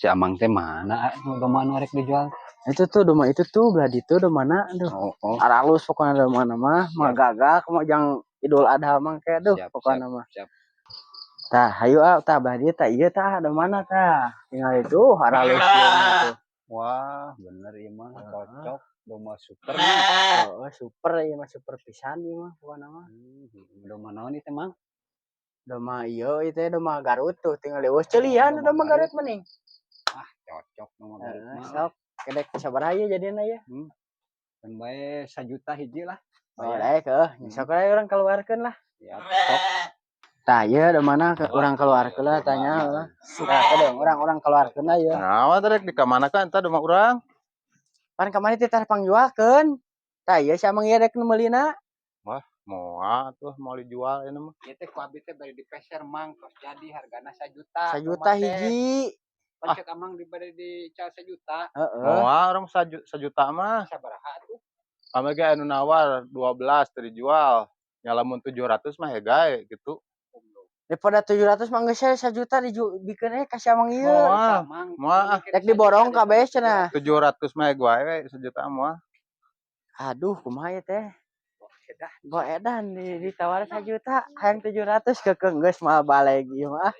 Si Amang teh mana domba nu rek dijual? Itu tuh domba itu tuh belah ditu dombana, aduh. Oh. Aralus pokoknya dombana mah, mah gagah kumaha jang Idul Adha mah kayak, aduh, pokoknya mah. Siap. Tah, hayu ah, tah belah dieu tah, ieu tah dombana tah. Tinggal itu aralus ieu mah tuh. Wah, bener ieu mah, cocok domba super. Oh, super ieu mah, super pisan ieu mah pokokna mah. Domba naon ieu teh, Mang? Domba ieu, ieu teh domba Garut tuh, tinggal leuweus ceulian Domba domba Garut mah nih. Ah, cocok domba Garut mah. Sok, kedek sabaraha ieu jadina ieu? Keun bae 1 juta hiji lah. Oh, daek heuh, sok we urang keluarkeun lah. Siap, sok. Tah, ieu dombana ke urang keluarkeun lah tanya heuh. Tah, kedeung urang urang keluarkeun lah ieu. Naon teh rek dikamanakeun eta domba urang? Pan kamari teh tah pangjualkeun. Tah, ieu si Amang ieu rek nu meulina. Wah, moal atuh, moal dijual ieu mah. Ieu teh ku abi teh bari dipeser, Mang, tos jadi hargana 1 juta. 1 juta hiji. Pan cek Amang di bade dical 1 juta. Heeh. Moal urang 1 juta mah. Sabaraha atuh? Kamari ge anu nawar 12 teu dijual. Nya lamun 700 mah hegae gitu. Daripada 700 mah geus we 1 juta dibikeun we ka si Amang ieu. Moal. Mang. Moal ah. Rek diborong kabeh cenah. 700 mah heg wae we 1 juta moal. Aduh, kumaha ieu teh? Go edan ditawar 1 juta, hayang 700 keukeuh geus moal baleg ieu mah.